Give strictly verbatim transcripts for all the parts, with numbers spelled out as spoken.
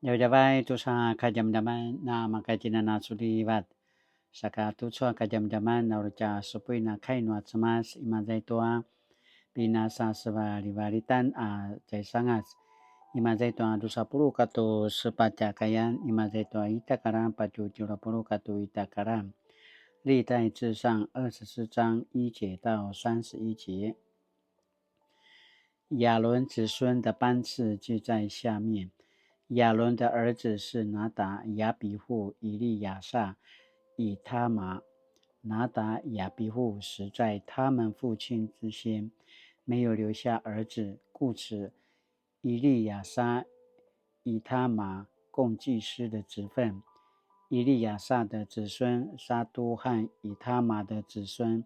Djavadjavay tusa kadjamadjaman na makatjinan a sulivat. Saka tucu a kadjamadjaman na uri tja supuin a kai nua Cemas, imaza i tua pinasasevalivalitan a tjaisangas, imaza i tua dusa puluq katu sepatj a kayan, imaza i tua ita karan patju tjelu a puluq katu ita karan. 历代志上二十四章一节到三十一节。 亚伦子孙的班次记在下面。亚伦的儿子是拿达、亚比户、以利亚撒、以他玛。拿达、亚比户死在他们父亲之先，没有留下儿子，故此以利亚撒、以他玛供祭司的职分。以利亚撒的子孙撒督和以他玛的子孙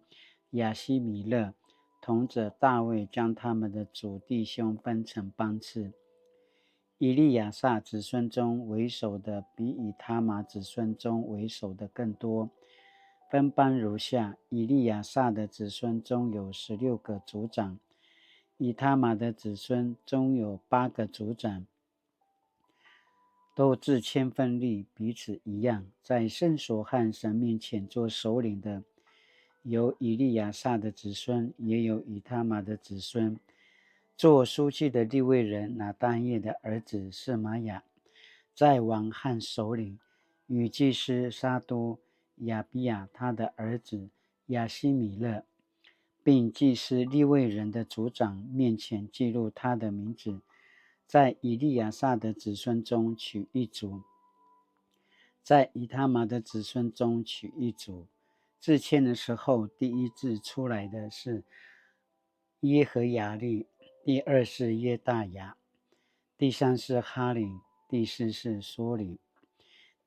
亚希米勒，同着大卫将他们的族弟兄分成班次。以利亚撒子孙中为首的比以他玛子孙中为首的更多。分班如下：以利亚撒的子孙中有十六个族长，以他玛的子孙中有八个族长，都掣签分立，彼此一样，在圣所和神面前做首领的，有以利亚撒的子孙，也有以他玛的子孙。做书记的利未人拿但业的儿子示玛雅，在王和首领与祭司撒督、亚比亚他的儿子 亚希米勒，并祭司利未人的族长面前记录他的名字，在以利亚撒的子孙中取一族，在以他玛的子孙中取一族。掣签的时候，第一字出来的是耶何雅利，第二是耶大雅，第三是哈林，第四是梭林，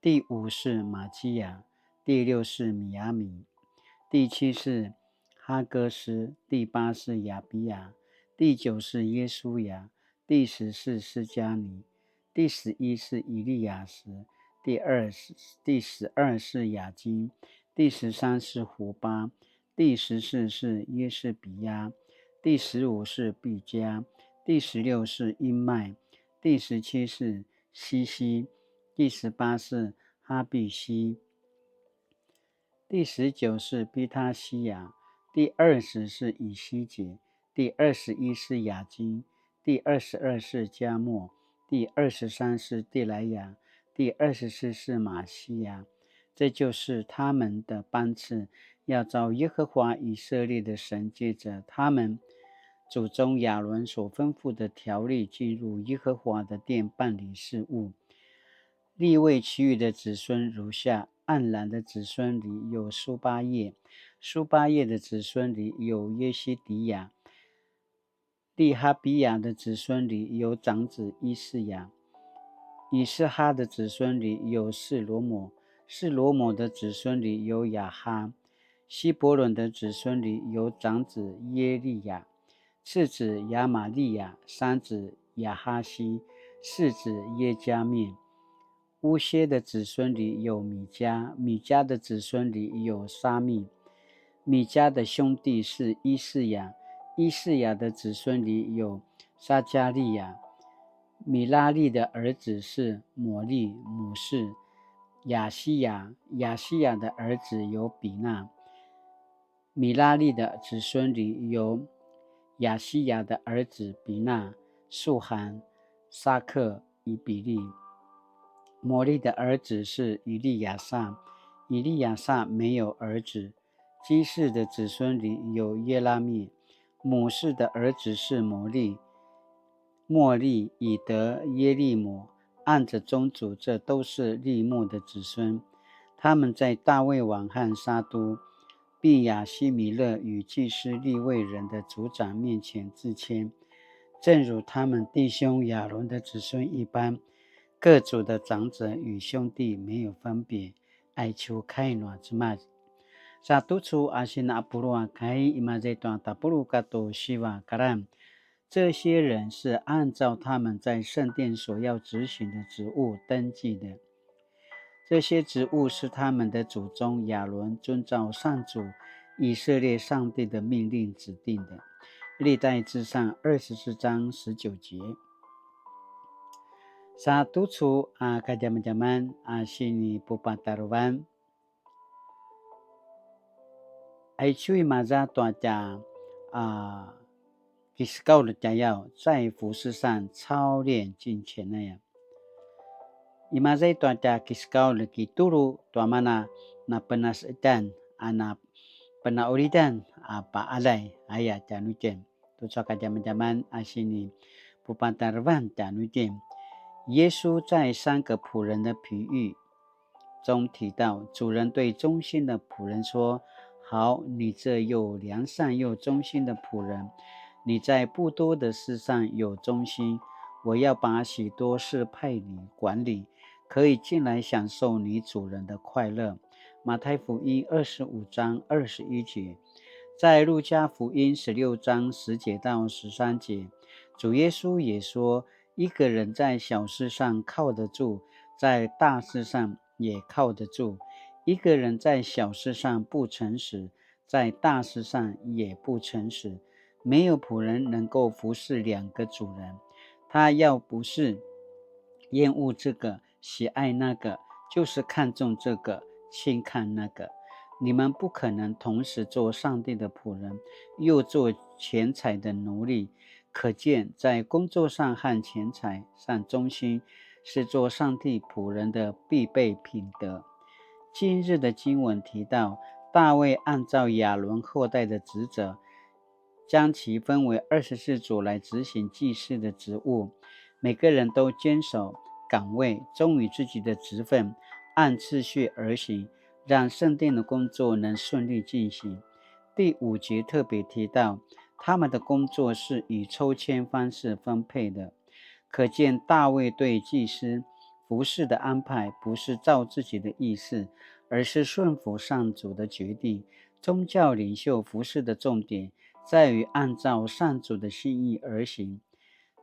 第五是玛基亚，第六是米亚米，第七是哈哥斯，第八是亚比亚，第九是耶书亚，第十是施加尼，第十一是以利亚实，第二是第十二是雅金，第十三是胡巴，第十四是约示比亚，第十五是毕加，第十六是音麦，第十七是西西，第十八是哈比西，第十九是毕他西亚，第二十是以西结，第二十一是雅金，第二十二是加末，第二十三是第莱亚，第二十四是玛西亚。这就是他们的班次，要照耶和华以色列的神借着他们祖宗亚伦所吩咐的条例进入耶和华的殿办理事务。利未其余的子孙如下：暗兰的子孙里有书巴业，书巴业的子孙里有耶西底亚，利哈比亚的子孙里有长子伊示雅，以斯哈的子孙里有示罗摩，示罗摩的子孙里有雅哈，希伯伦的子孙里有长子耶利雅，次子亚玛利亚，三子亚哈西，四子耶加面。 乌歇的子孙里有米迦，米迦的子孙里有沙密。米迦的兄弟是伊示雅，伊示雅的子孙里有撒迦利亚。米拉利的儿子是摩利、母示、亚西亚，亚西亚的儿子有比拿。 米拉利的子孙里有亚西亚的儿子比拿、素含、撒克、以比利。摩利的儿子是以利亚撒，以利亚撒没有儿子。基士的子孙里有耶拉密，母示的儿子是摩利、末利、以德、耶利摩，按着宗族，这都是利未的子孙。他们在大卫王和撒督、并亚希米勒与祭司利未人的族长面前掣签，正如他们弟兄亚伦的子孙一般，各族的长者与兄弟没有分别。Aicu kai nua Cemas. Sa tucu a sina a pulu a kai imaza i tua tapuluq katua siva karan. 这些人是按照他们在圣殿所要执行的职务登记的。这些职务是他们的祖宗亚伦遵照上主以色列上帝的命令指定的。历代志上二十四章十九节。Sa tucu a kadjamadjaman a sinipupatarevan, aicu imaza tua tja a kisekaulj tjayaw, 在服事上操練敬虔 aya. Imaza i tua tja kisekaulj kitulu tua mana napenasetan a napenaulidan a paalay aya tjanuitjen. Tucu a kadjamadjaman a sinipupatarevan tjanuitjen. 耶稣在三个仆人的比喻中提到，主人对忠心的仆人说：“好，你这又良善又忠心的仆人，你在不多的事上有忠心，我要把许多事派你管理，可以进来享受你主人的快乐。”马太福音二十五章二十一节。在路加福音十六章十节到十三节，主耶稣也说，一个人在小事上靠得住，在大事上也靠得住。一个人在小事上不诚实，在大事上也不诚实。没有仆人能够服侍两个主人，他要不是厌恶这个，喜爱那个，就是看重这个，轻看那个。你们不可能同时做上帝的仆人，又做钱财的奴隶。可见，在工作上和钱财上忠心，是做上帝仆人的必备品德。今日的经文提到，大卫按照亚伦后代的职责，将其分为二十四组来执行祭司的职务。每个人都坚守岗位，忠于自己的职分，按次序而行，让圣殿的工作能顺利进行。第五节特别提到，他们的工作是以抽签方式分配的，可见大卫对祭司服事的安排不是照自己的意思，而是顺服上主的决定。宗教领袖服事的重点在于按照上主的心意而行，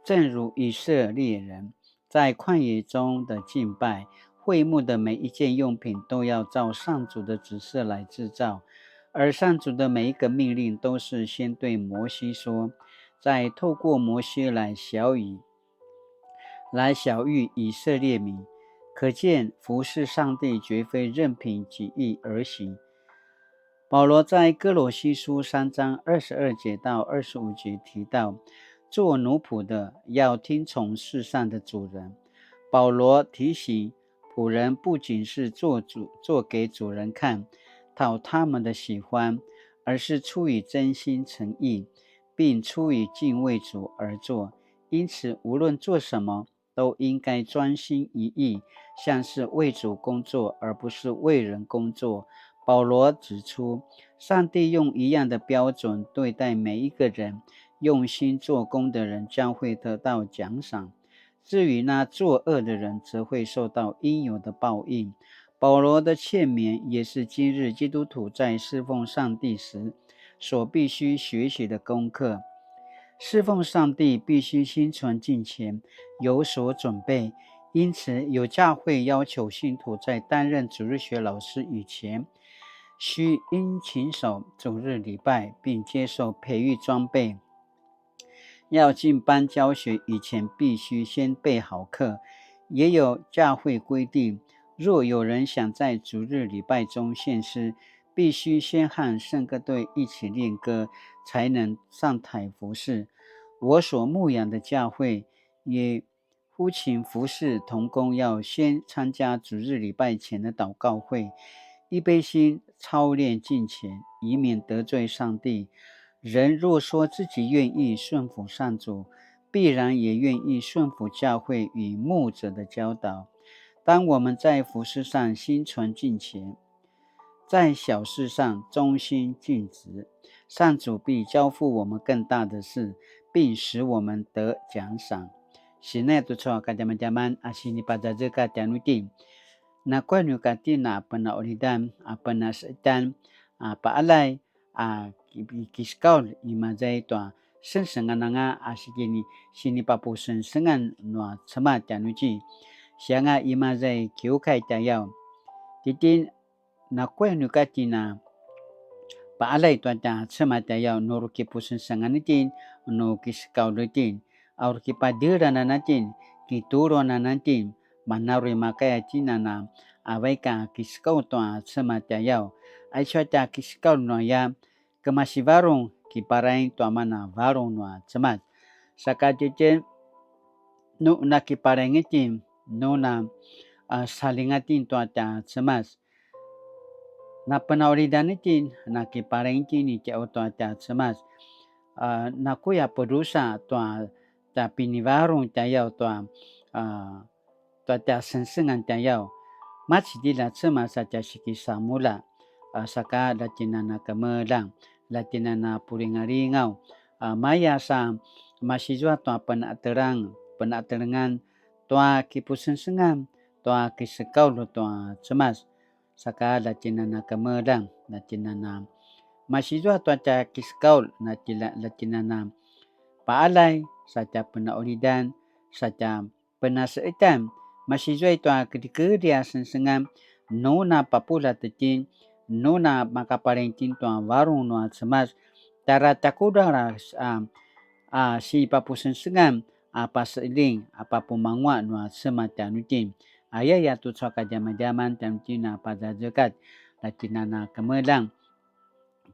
正如以色列人在旷野中的敬拜，会幕的每一件用品都要照上主的指示来制造，而上主的每一个命令都是先对摩西说，再透过摩西来晓以来晓谕以色列民。可见服侍上帝绝非任凭己意而行。保罗在歌罗西书三章二十二节到二十五节提到，做奴仆的要听从世上的主人。保罗提醒仆人不仅是做主，做给主人看，讨他们的喜欢，而是出于真心诚意，并出于敬畏主而做。因此，无论做什么，都应该专心一意，像是为主工作，而不是为人工作。保罗指出，上帝用一样的标准对待每一个人，用心做工的人将会得到奖赏，至于那作恶的人，则会受到应有的报应。保罗的劝勉也是今日基督徒在侍奉上帝时所必须学习的功课。侍奉上帝必须心存敬虔，有所准备，因此有教会要求信徒在担任主日学老师以前，需殷勤守主日礼拜，并接受培育装备。要进班教学以前，必须先备好课。也有教会规定，若有人想在主日礼拜中献诗，必须先和圣歌队一起练歌，才能上台服侍。我所牧养的教会也呼请服侍同工要先参加主日礼拜前的祷告会，预备心操练敬虔，以免得罪上帝。人若说自己愿意顺服上主，必然也愿意顺服教会与牧者的教导。当我们在服事上心存敬虔，在小事上忠心尽职，上主必交付我们更大的事，并使我们得奖赏。Sine tucu a kadjamadjaman a sinipazazekatj tjanuitjen. Nakuya nu ika tjen a penaulidan a penasetan a paalay a ki-, kisekaulj imaza i tua sengsengan anga a sikini sinipapusengsengan nua Cemas tjanuitjen. Sianga imaza i kiukai tjayaw. Titjen nakuya nu ika tjen a paalay tua tja Cemas tjayaw nu uri kipusengsengan itjen, nu kisekaulj itjen, a uri kipadelan itjen, Itulu anan itjen, manu uri makaya itjen anan a vaik a kisekaulj tua Cemas tjayaw. Aicu a tja kisekaulj nu aya, kemasi varung kiparaing tua mana varung nua Cemas. Saka tjitjen nu na kiparaing itjen, nu na, a, saljinga itjen tua tja Cemas. Na penaulidan itjen, na kiparaing itjen i tjau tua tja Cemas. A, nakuya pedrusa tua tja pinivarung tjayaw tua, a, tua tja sengsengan tjayaw. Macidilj a Cemas a tja sikisamulja, a, saka la itjen anan a kemeljang, la itjen anan a pulingalingaw, a, maya sa masizua tua penatelang, penatelengan tua kipusengsengan, tua kisekaulj tua Cemas, saka la itjen anan a kemeljang, la itjen anan a masizua tua tja kisekaulj, la itjen, la itjen anan a paalay, sa tja penaulidan, sa tja penaseqetjan, masizua i tua kedrikedri a sengsengan, nu na papuljat itjen, nu na makaparaing itjen tua varung nua Cemas, tjara tja kudral a, a, a, sinipapusengsengan, a, paseqeljing, a, papumanguaq nua Cemas tjanuitjen. Ayaya tucu a kadjamadjaman tjanuitjen a pazazekatj, la itjen anan a kemeljang.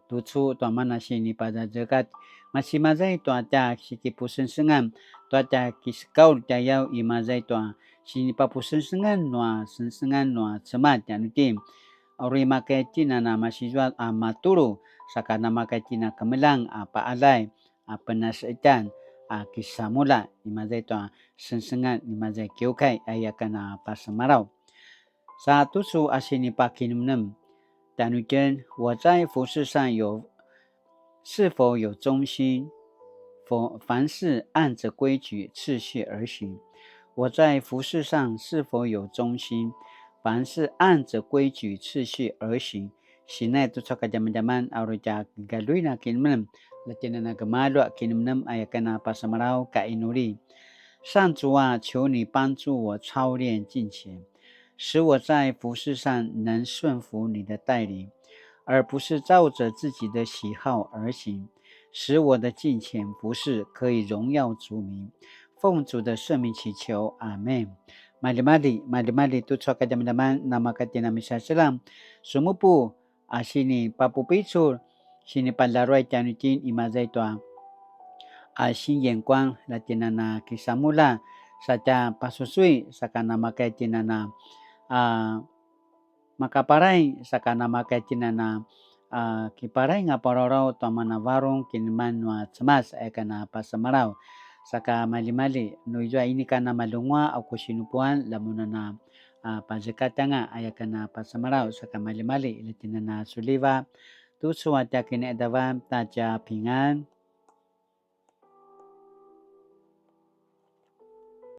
Tucu tua mana sinipazazekatj, masi maza i tua tja sikipusengsengan, tua tja kisekaulj tjayaw i maza i tua sinipapusengsengan nua sengsengan nua Cemas tjanuitjen. Uri makaya itjen anan a masizua a matulu, saka namakaya itjen a kemeljang a paalay, a penaseqetjan, a kisamulja, i maza i tua sengsengan, i maza i kiukai, aya aken a pasemalaw. Sa tucu a sinipakinemnem tjanuitjen, 我在服事上有，是否有忠心？否，凡事按着规矩次序而行。我在服事上是否有忠心？凡事按着规矩次序而行。Sinai tucu a kadjamadjaman a uri tja galjuin a kinemnem, la itjen anan a gemalju a kinemnem, aya aken a pasemalaw ka inuli. 上主啊，求你帮助我操练敬虔，使我在服事上能顺服你的带领，而不是照着自己的喜好而行，使我的敬虔服事可以荣耀主名。奉主的圣名祈求，阿们。Maljimalji, maljimalji tucu a kadjamadjaman, namakaya itjen a misaseljang, sumupu, a sinipapupicul, sinipadaruay tjanuitjen i maza i tua, a, 新眼光, la itjen anan a kisamulja, sa tja pasusui, saka namakaya itjen anan a, a, makaparaing, saka namakaya itjen anan a, a, kiparaing a parorau tua mana varung kinemnem nua Cemas, aya aken a pasemalaw. Saka maljimalji, nu izua inika namalenguaq a ku sinupuan, la mun anan a, a, pazekatj anga, aya aken a pasemalaw, saka maljimalji, la itjen anan a suliva, tucu a tja kiniqadavan ta tja pingan.